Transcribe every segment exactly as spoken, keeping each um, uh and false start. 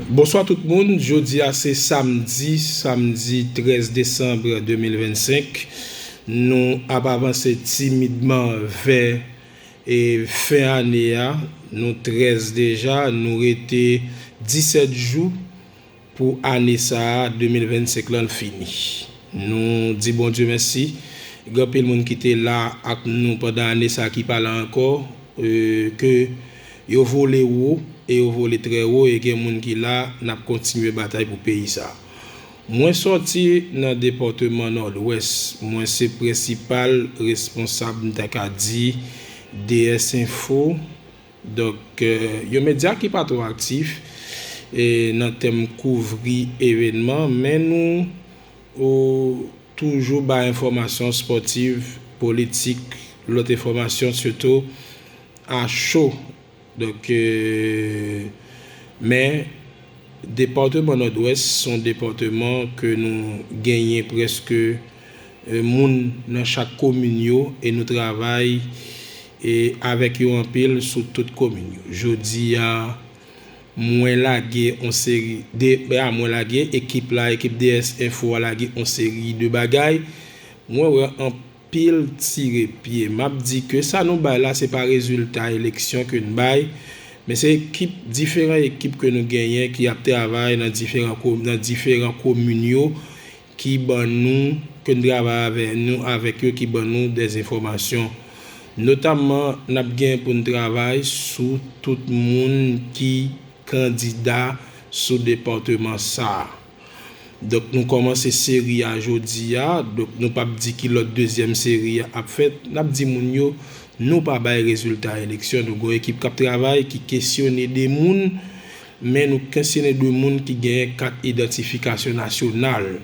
Bonswa tout moun, jodi a se samdi, samdi trèz desanm de mil vennsenk. Nou ap avanse timidman vè e fen ane a. Nou trèz deja, nou rete disèt jou pou ane sa a, de mil vennsenk lan fini. Nou di Bondye mèsi. Gen anpil moun ki te la ak nou pandan ane sa a ki pa la ankò, e, ke yo vole wo e yo vole trè wo, e gen moun ki la, n ap kontinye batay pou peyi sa a. Mwen sòti nan depatman Nòdwès. Mwen se prensipal responsab, m ta ka di, D S Info. Donk, e, yon medya ki pa twò aktif, e, nan tèm kouvri evènman, men nou, o, toujou bay enfòmasyon espòtiv, politik, lòt enfòmasyon, sitou a cho. Donk, e, men depatman Nòdwès se yon depatman ke nou genyen prèske, e, moun nan chak komin yo, e nou travay, e, avèk yo anpil sou tout komin yo. Jodi a, mwen lage yon seri de, a, mwen lage ekip la, ekip D S Info a lage yon seri de bagay. Mwen wè anpil tire pye. M ap di ke sa nou bay la, se pa rezilta eleksyon ke n bay, men se ekip, diferan ekip ke nou genyen ki ap travay nan diferan ko-, nan diferan komin yo, ki ban nou, ke n travay avè nou, avèk yo, ki ban nou dè enfòmasyon. Notamman, n ap gen pou n travay sou tout moun ki kandida sou depatman sa a. Donk, nou kòmanse seri a jodi a. Donk, nou p ap di ki lòt dezyèm seri a ap fèt. N ap di moun yo, nou pa bay rezilta eleksyon. Nou gen yon ekip k ap travay, ki kesyone de moun, men nou kesyone de moun ki genyen kat idantifikasyon nasyonal.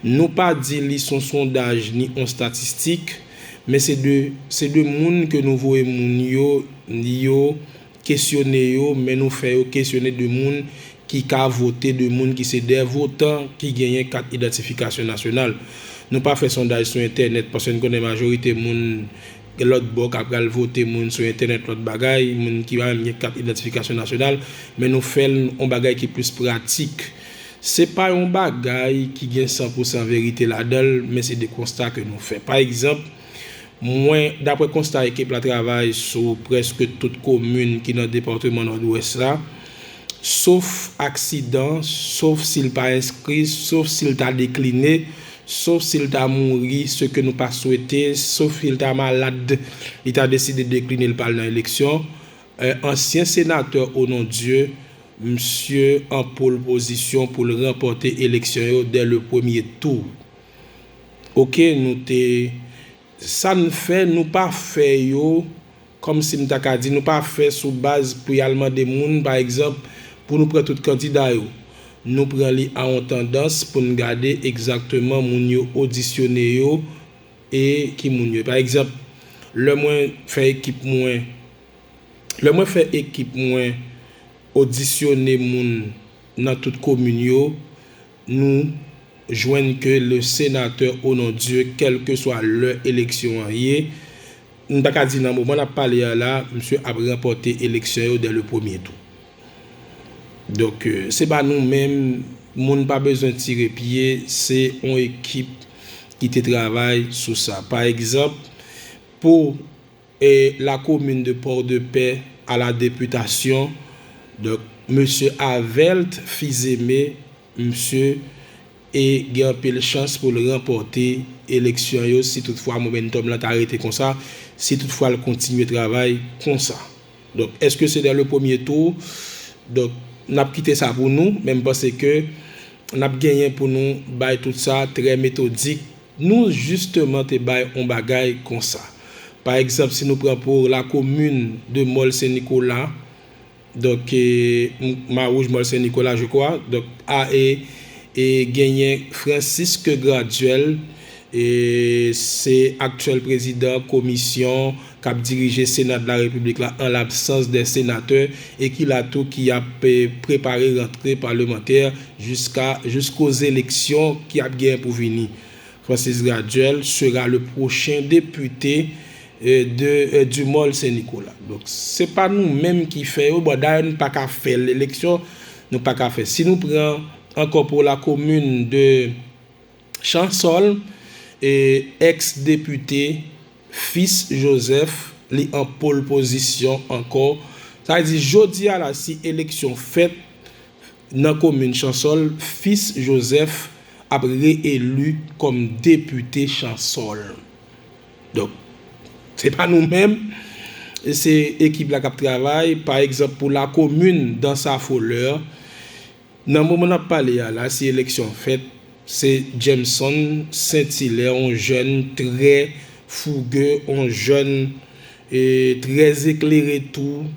Nou pa di li se yon sondaj ni yon estatistik, men se de, se de moun ke nou voye moun yo, yo kesyone yo, men nou fè yo kesyone de moun ki ka vote, de moun ki se dè votan ki genyen kat idantifikasyon nasyonal. Nou pa fè sondaj sou entènèt, paske n konnen majorite moun lòt bò ka pral vote, moun sou entènèt, lòt bagay, moun ki pa menm gen kat idantifikasyon nasyonal, men nou fè l yon bagay ki plis pratik. Se pa yon bagay ki gen san pou san verite ladan l, men se de konsta ke nou fè. Pa egzanp, mwen, daprè konsta ekip la travay sou prèske tout komin ki nan depatman Nòdwès la, sof aksidan, sof si l pa enskri, sof si l ta dekline, sof si l ta mouri, se ke nou pa swete, sof si l ta malad, li ta deside dekline, l pa al nan eleksyon. E, ansyen senatè Onondieu, misye an pole position pou l ranpòte eleksyon yo dè le premye tou. Oke, nou te, sa n fè, nou pa fè yo, kòmsi m ta ka di, nou pa fè sou baz pou y al mande moun, pa egzanp, pou nou pran tout kandida yo. Nou pran li a yon tandans pou n gade egzakteman moun yo odisyone yo e ki moun yo. Pa egzanp, lè mwen fè ekip mwen, lè mwen fè ekip mwen odisyone moun nan tout komin yo, nou jwenn ke le senatè Onondieu, kèlkeswa lè eleksyon an ye, m pa ka di nan moman n ap pale a la, misye ap ranpòte eleksyon yo dè le premye tou. Donk, e, se pa nou menm, moun pa bezwen tire pye, se yon ekip ki te travay sou sa. Pa egzanp, pou, e, la commune de Port-de-Paix à la députation, donk, mesye Avelt Fils-Aimé, misye e gen anpil chans pou l ranpòte eleksyon yo si toutfwa momentum lan ta rete konsa, si toutfwa l kontinye travay konsa. Donk, èske se dè le premye tou? Donk, n ap kite sa pou nou, men m panse ke n ap genyen pou nou bay tout sa trè metodik. Nou jisteman te bay yon bagay konsa. Pa egzanp, si nou pran pou la commune de Mòl Sen Nikola, donk, e, m-, Mawouj Mòl Sen Nikola, je crois. Donk, a, e, e genyen Francisque Graduel, e se aktyèl prezidan komisyon k ap dirije Sena de la Repiblik la an labsans dè senatè e ki la tou ki ap, e, prepare rantre palemantè jiska, jisko zeleksyon ki ap genyen pou vini. Francis Graduel sera le prochain député, e, de, e, du Mòl Sen Nikola. Donk, se pa nou menm ki fè yo. Bon, dayè, n pa ka fè l. Eleksyon, Nou pa ka fè. Si nou pran ankò pou la commune de Chansol, e, ex depite Fils Joseph, li an pole position ankò. Sa vle di, jodi a la, si eleksyon fèt nan komin Chansol, Fils Joseph ap reeli kòm depite Chansol. Donk, se pa nou menm, se ekip la k ap travay. Pa egzanp, pou la commune d'Anse à Fleurs, nan moman n ap pale a la, si eleksyon fèt, se Jameson Saint Hilaire, yon jèn trè fouge, yon jèn, e, trè eklere tou,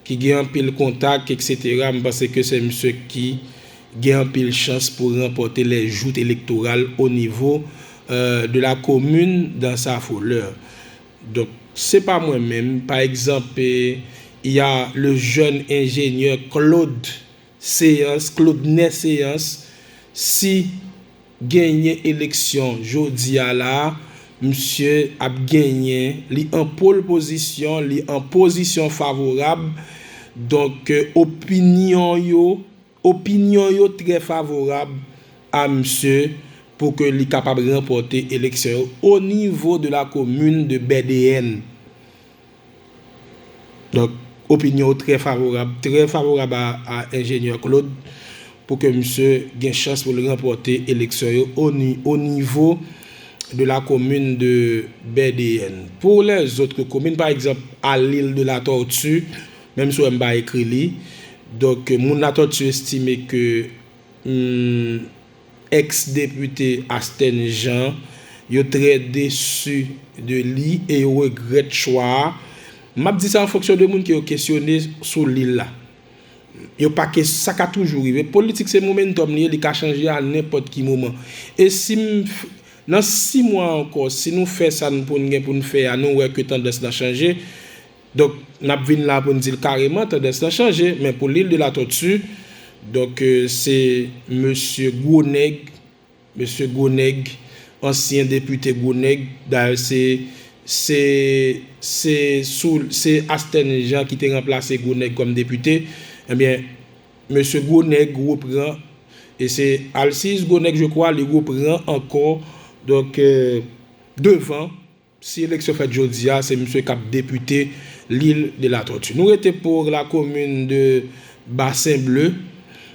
ki gen anpil kontak, etsetera. M panse ke se misye ki gen anpil chans pou ranpòte les joutes électorales o nivo, e, de la commune d'Anse à Fleurs. Donk, se pa mwen menm. Pa egzanp, e, y a le jeune ingénieur Claude Séance, Claude Nèséance, si genyen eleksyon jodi a la, misye ap genyen, li an pole position, li an pozisyon favorab. Donk, e, opinyon yo, opinyon yo trè favorab a misye pou ke li kapab ranpòte eleksyon yo o nivo de la commune de Bèdeyèn. Donk, opinyon yo trè favorab, trè favorab a, a enjenyè Claude pou ke misye gen chans pou l ranpòte eleksyon yo o ni-, o nivo de la commune de Bèdeyèn. Pour les autres communes, pa egzanp, a l'île de la Tortue, menm si w wè m pa ekri li, donk, moun Latòti estime ke, hmm, ex depite Astène Jean, yo trè desi de li e yo regrèt chwa a. M ap di sa an fonksyon de moun ke yo kesyone sou lil la. Yo pa ke, sa ka toujou rive. Politik se momentum li ye, li ka chanje a nenpòt ki moman. E si m f-, nan sis mwa ankò, si nou fè sa n pou n gen pou n fè a, nou wè ke tandans lan chanje, donk, n ap vin la pou n di l kareman, tandans lan chanje, men pou l'île de la Tortue, donk, e, se mesye Gwonèg, mesye Gwonèg, ansyen depite Gwonèg, dayè se, se, se sou, se Astène Jean ki te ranplase Gwonèg kòm depite, ebyen, mesye Gwonèg repran, e se Alcize Gwonèg, je crois, li repran ankò, donk, e, devan, si eleksyon fèt jodi a, se misye k ap depite l'île de la Tortue. Nou rete pou la commune de Bassin Bleu.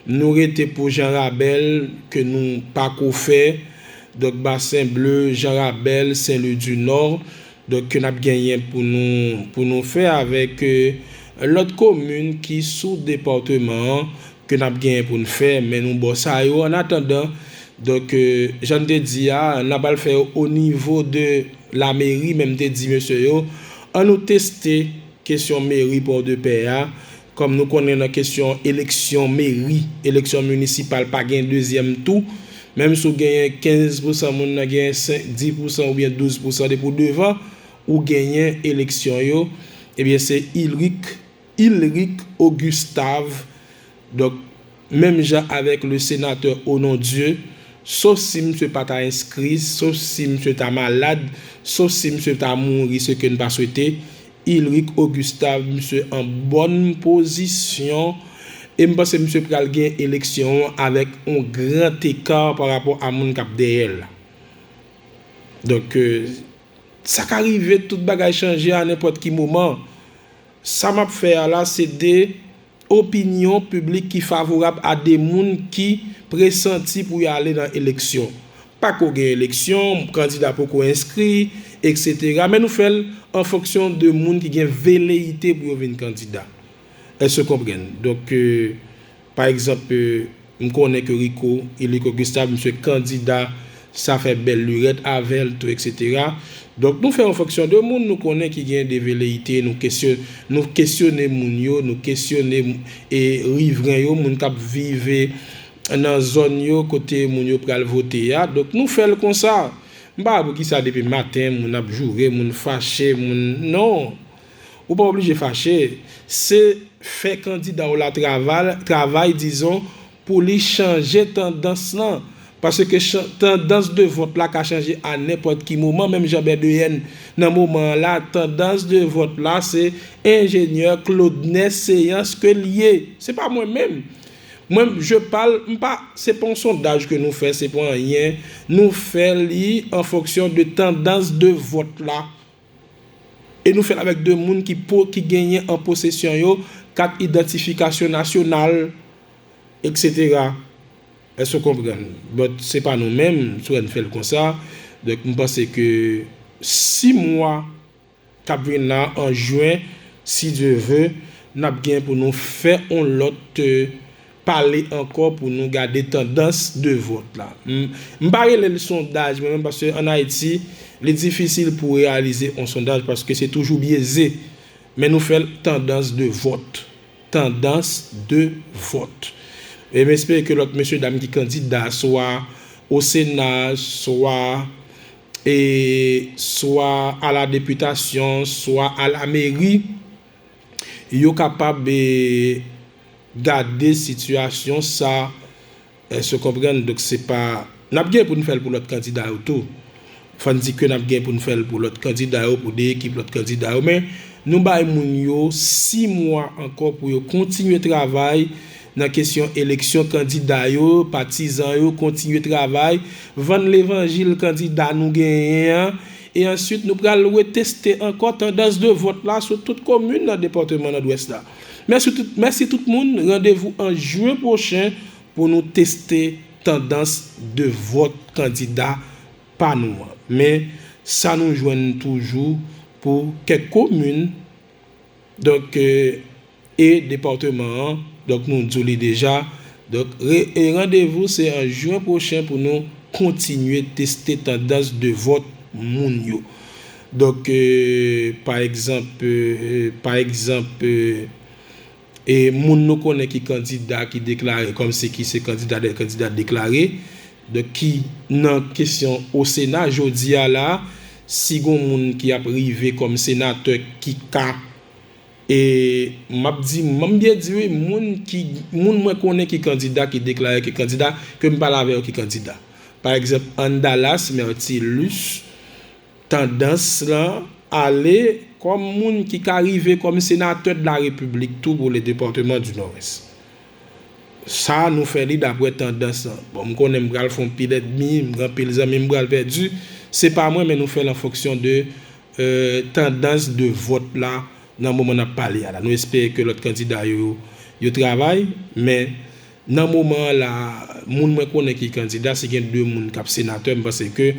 Nou rete pou Jan Rabèl ke nou pako fè. Donk, Bassin Bleu, Jan Rabèl, Saint-Louis du Nord. Donk, ke n ap genyen pou nou, pou nou fè avèk, e, lòt komin ki sou depatman an, ke n ap genyen pou n fè, men nou bò sa yo. Annatandan, donk, e, jan n te di a, n ap al fè yo o nivo de lameri, men m te di mesye yo, ann nou teste kesyon meri Pòdepè a, kòm nou konnen nan kesyon eleksyon meri, eleksyon minisipal, pa gen dezyèm tou, menm si w genyen kenz pousan moun nan genyen senk, dis pousan oubyen douz pousan depi w devan, ou genyen eleksyon yo, ebyen se Ilrik Ilrik Ogustave. Donk, menm jan avèk le sénateur Onondieu, sof si misye pa ta enskri, sof si misye ta malad, sof si misye ta mouri, ce que n pa swete, Ilrik Ogustave, misye an bòn pozisyon, e m panse misye pral gen eleksyon an avèk yon gran eka pa rapò a moun k ap dèyè l la. Donk, e, sa ka rive, tout bagay chanje a nenpòt ki moman. Sa m ap fè a la, se de opinyon piblik ki favorab a de moun ki presanti pou y ale nan eleksyon. Pako gen eleksyon, kandida poko enskri, etsetera. Men nou fè l an fonksyon de moun ki gen veleyite pou yo vin kandida. Èske w konprann? Donk, e, pa egzanp, e, m konnen ke Rico, Ilrik Ogustave, misye kandida, sa fè bèl lirèt avè l tou, etsetera. Donk, nou fè an fonksyon de moun nou konnen ki gen de veleyite, nou kesyon-, nou kesyone moun yo, nou kesyone, e, rivren yo, moun k ap viv, e, nan zòn yo, kote moun yo pral vote a. Donk, nou fè l konsa. M pa wè poukisa depi maten, moun ap joure, moun fache, moun, non. Ou pa oblije fache. Se fè kandida w la traval-, travay, dizon, pou li chanje tandans lan. Paske chan-, tandans de vòt la ka chanje a nenpòt ki moman, menm jan Bèdeyèn nan moman an la, tandans de vòt la, se enjenyè Claudenay Séance ke l ye. Se pa mwen menm. Mwen, je parle, m pa, se pa yon sondaj ke nou fè, se pa anyen. Nou fè li an fonksyon de tandans de vòt la. E nou fè l avèk de moun ki, po, ki genyen an posesyon yo kat idantifikasyon nasyonal, et cetera. Èske w konprann? But se pa nou menm, Soren fè l konsa. Donk, m panse ke sis mwa k ap vin la, an jen, si Dye ve, n ap gen pou nou fè yon lòt, euh, pale ankò pou nou gade tandans de vòt la. M, m pa rele l sondaj, mwen menm, paske ann Ayiti, li difisil pou reyalize yon sondaj paske se toujou byeze. Men nou fè l tandans de vòt. Tandans de vòt. E m espere ke lòt mesye dam ki kandida, swa o Sena, swa, e, swa a la depitasyon, swa a la meri, yo kapab, e, gade sitiyasyon sa, èske w konprann? Donk, se pa, n ap gen pou n fè l pou lòt kandida yo tou. Fò n di ke n ap gen pou n fè l pou lòt kandida yo, pou de ekip lòt kandida yo. Men, nou bay moun yo sis mwa ankò pou yo kontinye travay nan kesyon eleksyon kandida yo, patizan yo, kontinye travay, vann levanjil kandida nou genyen an. E answit, nou pral reteste ankò tandans de vòt la sou tout komin nan depatman Nòdwès la. Mèsi tout, mèsi tout moun. Randevou an jen pwochen pou nou teste tandans de vòt kandida pa nou an. Men, sa nou jwenn toujou pou kèk komin, donk, euh, e depatman an, donk, nou di w li deja. Donk, re, e randevou se an jen pwochen pou nou kontinye teste tandans de vòt moun yo. Donk, euh, pa egzanp, euh, pa egzanp, euh, e moun nou konnen ki kandida ki deklare kòmsi ki se kandida dè kandida deklare, donk, ki nan kesyon o Sena jodi a la, si gon moun ki ap rive kòm senatè ki ka, e m ap di, m byen di wi, moun ki, moun mwen konnen ki kandida, ki deklare ki kandida, ke m pale avè yo ki kandida. Pa egzanp, Andalas Mertilus, tandans lan ale kòm moun ki ka rive kòm senatè de la Repiblik tou pou le depatman di Nòdwès. Sa, nou fè li daprè tandans lan. Bon, m konnen m pral fè yon pil ènmi, m gen anpil zanmi m pral pèdi. Se pa mwen, men nou fè l an fonksyon de, euh, tandans de vòt la nan moman n ap pale a la. Nou espere ke lòt kandida yo, yo travay, men nan moman an la, moun mwen konnen ki kandida, si gen de moun k ap senatè, m panse ke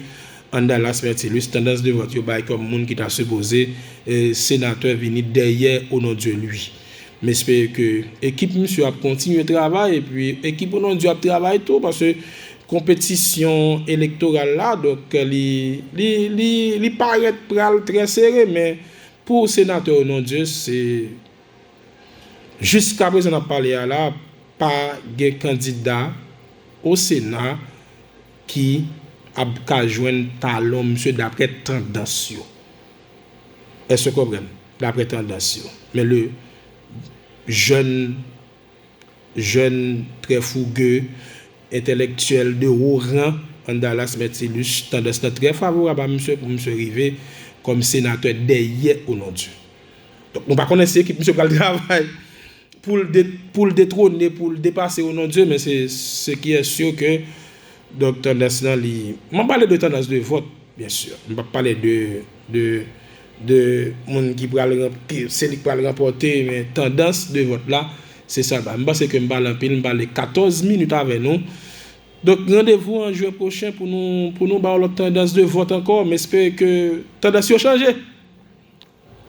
Andalas Mertilus, tandans de vòt yo bay kòm moun ki ta sipoze, eh, senatè vini dèyè au nom de lui. M espere ke ekip misye ap kontinye travay, epi ekip au nom de Dieu ap travay tou, paske konpetisyon elektoral la, donk, li, li, li, li parèt pral trè sere, men pou senatè au nom de Dieu, se, jiskaprezan n ap pale a la, pa gen kandida o Sena ki ap ka jwenn talon misye daprè tandans yo. Èske w konprann? Daprè tandans yo. Men le jèn, jèn, trè fouge, entèlektyèl de wo ran, Andalas Mertilus, tandans lan trè favorab a misye pou misye rive kòm senatè dèyè au nom de Dieu. Donk, nou pa konnen si ekip misye pral travay pou l de, pou l detwone, pou l depase au nom de Dieu, men se, se ki est sûr ke, donk, tandans lan, li, m ap pale de tandans de vòt, byen si. M p ap pale de, de, de moun ki pral ran-, ki, se li k pral ranpòte, men tandans de vòt la, se sa l ba. M panse ke m pale anpil, m pale katòz minit avè nou. Donk, randevou an jen pwochen pou nou, pou nou ba w lòt tandans de vòt ankò. M espere ke tandans yo chanje.